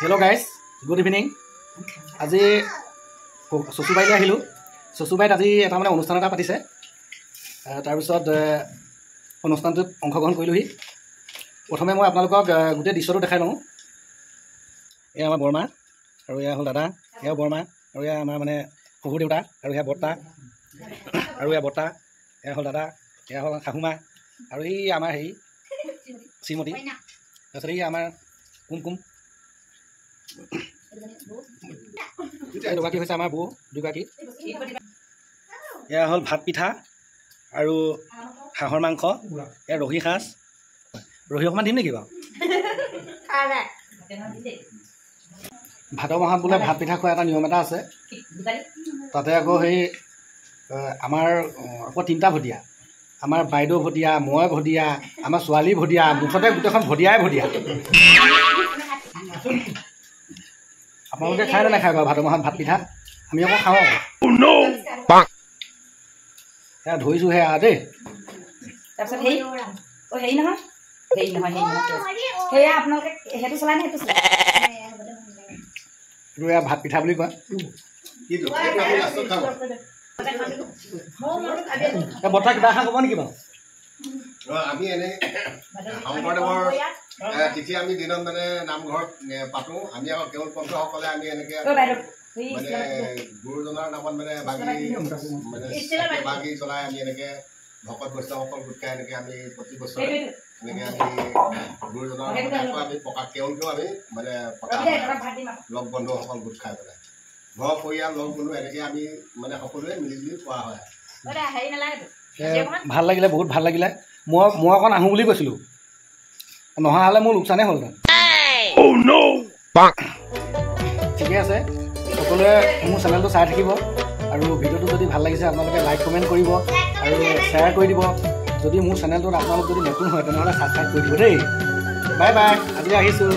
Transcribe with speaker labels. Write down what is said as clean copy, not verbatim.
Speaker 1: Hello' guys, good evening. আজি চচুবাৰীলৈ আহিলোঁ। চচুবাৰীত আজি এটা মানে অনুষ্ঠান এটা পাতিছে। তাৰপিছত অনুষ্ঠানটোত অংশগ্ৰহণ কৰিলোঁহি। প্ৰথমে মই আপোনালোকক গোটেই দৃশ্যটো দেখাই লওঁ। এয়া আমাৰ বৰমা আৰু এয়া হ'ল দাদা, এয়াও বৰমা আৰু এয়া আমাৰ মানে শহুৰ দেউতা আৰু এয়া বৰ্তা আৰু এয়া বৰ্তা, এয়া হ'ল দাদা, এয়া হ'ল শাহুমা আৰু এই আমাৰ হেৰি শ্ৰীমতী, তাৰপিছত এই আমাৰ কুমকুম। এই দুগৰাকী হৈছে আমাৰ বৌ দুগৰাকী। এয়া হ'ল ভাত পিঠা আৰু হাঁহৰ মাংস, এয়া ৰহি সাজ। ৰহি অকণমান দিম নেকি বাৰু? ভাদ মাহত বোলে ভাত পিঠা খোৱা এটা নিয়ম এটা আছে। তাতে আকৌ সেই আমাৰ আকৌ তিনিটা ভদীয়া, আমাৰ বাইদেউ ভদীয়া, মই ভদীয়া, আমাৰ ছোৱালী ভদীয়া, মুঠতে গোটেইখন ভদীয়াই ভদীয়া। আপোনালোকে খায় নে নাখায় বাৰু ভাদ মাহত ভাত পিঠা? আমি আকৌ খাওঁ। সেয়া ধৰিছোঁ সেয়া দেই। এইটো এয়া ভাত পিঠা বুলি কয়। বৰ্তা কিবা এষাৰ ক'ব নেকি বাৰু?
Speaker 2: আমি এনে শংকৰদেৱৰ তিথি আমি দিনত মানে নামঘৰত পাতো। আমি আকৌ কেৱল পন্থসকলে আমি এনেকে মানে গুৰুজনাৰ নামত মানে বাগি জ্বলাই আমি এনেকে ভকত বৈষ্ণৱসকল গোট খাই এনেকে আমি প্ৰতি বছৰে এনেকে আমি গুৰুজনাৰ নামত আকৌ আমি পকা কেৱলকেও আমি মানে পতা লগ বন্ধুসকল গোট খাই পেলাই ঘৰ পৰিয়াল লগ বন্ধু এনেকে আমি মানে সকলোৱে মিলিজুলি খোৱা হয়।
Speaker 1: ভাল লাগিলে, বহুত ভাল লাগিলে। মই অকণ আহোঁ বুলি কৈছিলোঁ, নহা হ'লে মোৰ লোকচানেই হ'লহেঁতেন। ঠিকে আছে, সকলোৱে মোৰ চেনেলটো চাই থাকিব আৰু ভিডিঅ'টো যদি ভাল লাগিছে আপোনালোকে লাইক কমেণ্ট কৰিব আৰু শ্বেয়াৰ কৰি দিব। যদি মোৰ চেনেলটোত আপোনালোক যদি নতুন হয় তেনেহ'লে ছাবস্ক্ৰাইব কৰি দিব দেই। বাই বাই, আজি আহিছোঁ।